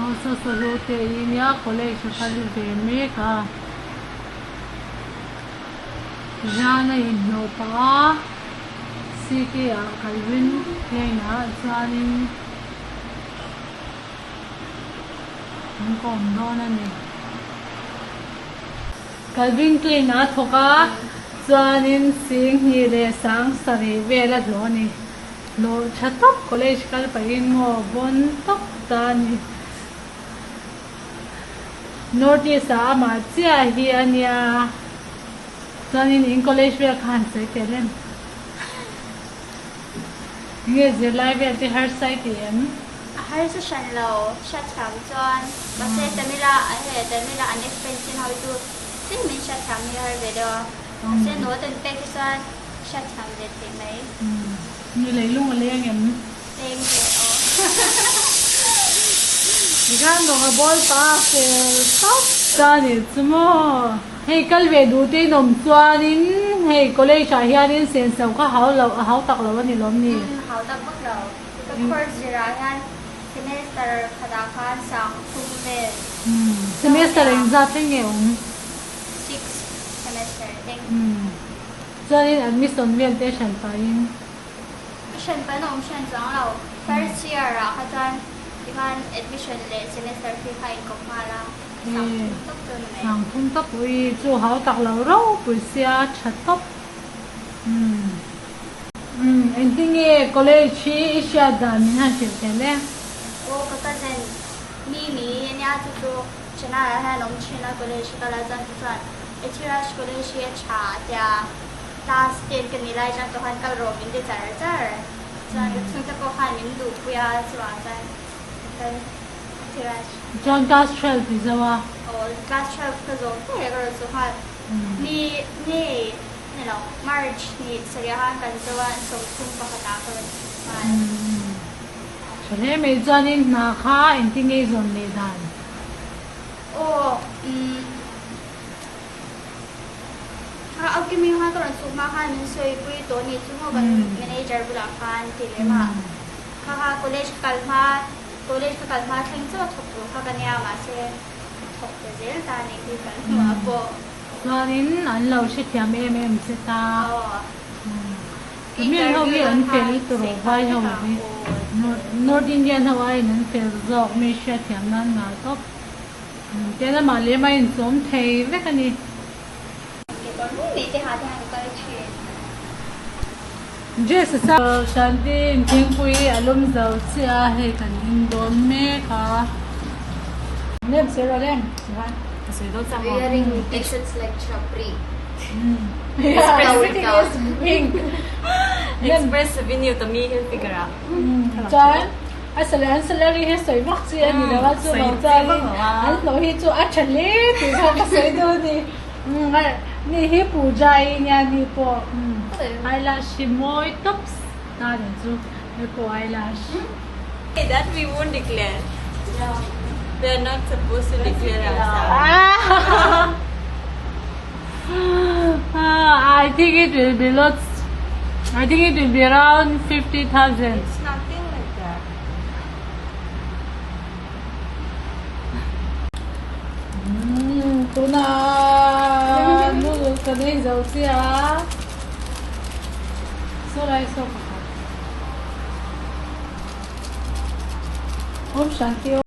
Aw saw saw hlute hi nia college a kal ve mek a zan a inhnawh pah a city ah Calvin Klein ah chuanin an kawm dawn a ni. Calvin Klein a thawk a chuanin Singhnih leh Sangsarih vel a hlawh a ni. Hlawh tha tak college kal pahin maw bawn tak ta a ni. North East ah amah chiah hi a nia. Chuanin in college vel kha han sawi tel em? Nge zirlai vel te harsa i ti em? A harsa hran lo, hriatthiam chuan. Mahse Tamil a he Tamil a an explain thin ho hi chu tlem in hriatthiam hi a har ve deuh a. Mahse note an pek hi chuan hriatthiam ve theih mai. Ni leilung a leng em? Leng ve aw. Tikhan rawng a bawl pah a fel tawp ta a nih chu maw. Hei kal ve duh te in awm chuanin hei college ah hianin senso kha hau lo a hau tak lo a ni lawm ni? Umm hau tak vak lo. Ka course zirah hian semester khatah khan sang thum vel. Umm semester engzat thleng nge awm? Six semester thleng. Umm chuanin admission vel te hran pahin. I hran pahin a awm hran chuang lo. First year ah kha chuan tikhan admission leh semester fee kha a inkawp nghal a. Sang thum tawp chu a ni mai. Sang thum tawp ui chu hau tak lo ropui sia tha tawp. Umm umm engtin nge college hi i hriat dan min han hrilh tel e? Aw ka cousin Mimi ania chu chu Chennai ah hian awm thin a college hi kal a chuan chu chuan Ethiraj college hi a tha a tia class ten ka nih lai chuan tawh khan kal rawh min ti char char chuan ka chhungte pawh khan min duhpui a chuvang chuan ka kal Ethiraj. Chuan class 12 i zo a? Aw class 12 ka zawh ber ka rawn zawh nghal ni ni ni lo March ni sarih ah khan kan zo a 30 pakhat ah ka rawn chhuk nghal. Tha hle mai chuanin hna kha engtin nge i zawn leh dan? Aw umm a Alchemy khan ka rawn chhuk hma khan min sawipui tawh ni chu maw kan manager bulah khan ti lem a kha kha college ka kal hma college ka kal hma thleng chauh a thawk tur kha ka nia mahse ka thawk ta zel ta a nih hi kan hmuh pawh. Chuanin an lo hrethiam em em che ta. Aw. Tamil ho hi an fel tawh vai ho hi North Indian ho aiin an fel zawk mi hriatthiam nan nghal tawp. Te lamah lem a inchawm thei vek a ni. Dress a Shanti in thingpui a lum zo chiah a hei kan in dawn mek a. Lem sawi rawh lem. Wearing t-shirts like chapri. Yeah, everything is pink. Express Avenue Tommy Hilfiger ah. Chuan a salary an salary hi sawi vak chi a ni lo a chu vang chuan an hlawh hi chu a tha hle tih kha ka sawi dawn a ni. Ni hi Pooja i nia ni pawh eyelash hi mawi tawp ta ni chu he pawh eyelash. That we won't declare. We are not supposed to declare our salary. I think it will be lots. I think it will be around 50,000. It's nothing like that. Tuna noodle ka nei zo chiah a. Saw lai saw pakhat. Om Shanti Om.